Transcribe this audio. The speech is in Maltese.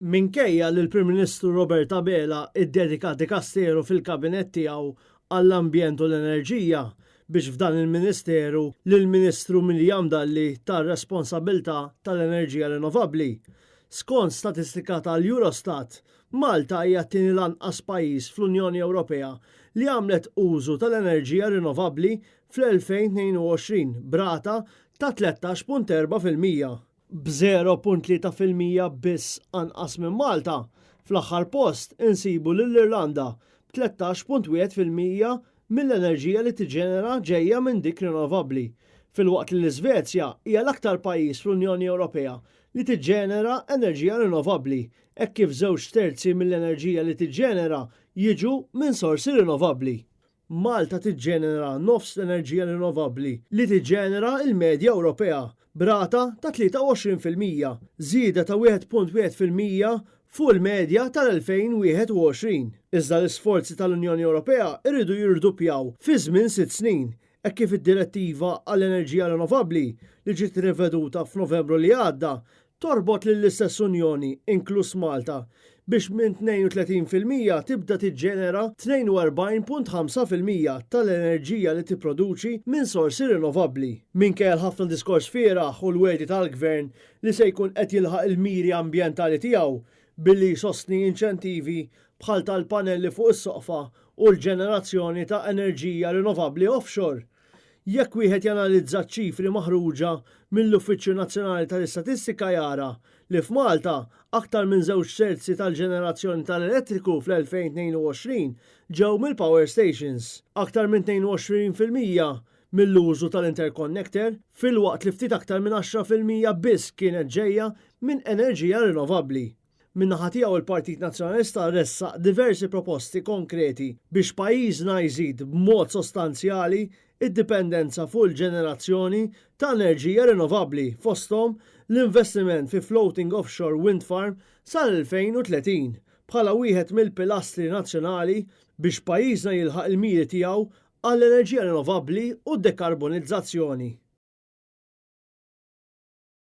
Minkejja li l-Prim Ministru Robert Abela ddedika dikasteru fil-Kabinett tiegħu għall-Ambjent u l-Enerġija biex f'dan il-Ministeru lill-Ministru Miriam Dalli ta r-responsabbiltà tal-enerġija rinnovabbli, skont statistika tal-Eurostat, Malta hija t-tieni l-anqas pajjiż fl-Unjoni Ewropea li għamlet użu tal-enerġija rinnovabbli fl-2022 b'rata ta' 13.4%. B'0.3% biss anqas minn Malta, fl-aħħar post insibu lill-Irlanda b'13.1% mill-enerġija li tiġġenera ġejja minn dik rinnovabbli, filwaqt li l-Iżvezja hija l-aktar pajjiż fl-Unjoni Ewropea li tiġġenera enerġija rinnovabbli hekk kif żewġ terzi mill-enerġija li tiġġenera jiġu minn sorsi rinnovabbli. Malta tiġġenera nofs l-enerġija rinnovabbli li tiġġenera l-medja Ewropea, b'rata ta' 23%, żieda ta' 1.1% fuq il-medja tal-2021. Iżda l-isforzi tal-Unjoni Ewropea jridu jirduppjaw fi żmien sitt snin, hekk kif id-Direttiva għall-Enerġija Rinnovabbli, li ġiet riveduta f'Novembru li għadda, torbot lill-istess Unjoni, inkluż Malta, biex minn 32% tibda tiġġenera 42.5% tal-enerġija li tipproduċi minn sorsi rinnovabbli. Minkejja l-ħafna diskors fieragħ u l-wegħdi tal-Gvern li se jkun qed jilħaq il-miri ambjentali tiegħu billi jsostni inċentivi bħal tal-panelli fuq is-soqfa u l-ġenerazzjoni ta' enerġija rinnovabbli offshore, Jekk wieħed janalizza ċ-ċifri maħruġa mill-Uffiċċju Nazzjonali tal-Istatistika jara li f'Malta aktar minn żewġ terzi tal-ġenerazzjoni tal-elettriku fl-2022 ġew mill-power stations, aktar minn 22% mill-użu tal-interconnector, filwaqt li ftit aktar minn 10% biss kienet ġejja minn enerġija rinnovabbli. Min-naħa tiegħu l-Partit Nazzjonalista ressaq diversi proposti konkreti biex pajjiżna jżid b'mod sostanzjali d-dipendenza fuq il-ġenerazzjoni ta' enerġija rinnovabbli fosthom l-investiment fi floating offshore wind farm sal-2030 bħala wieħed mill-pilastri nazzjonali biex pajjiżna jilħaq il-miri tiegħu għall-enerġija rinnovabbli u d-dekarbonizzazzjoni.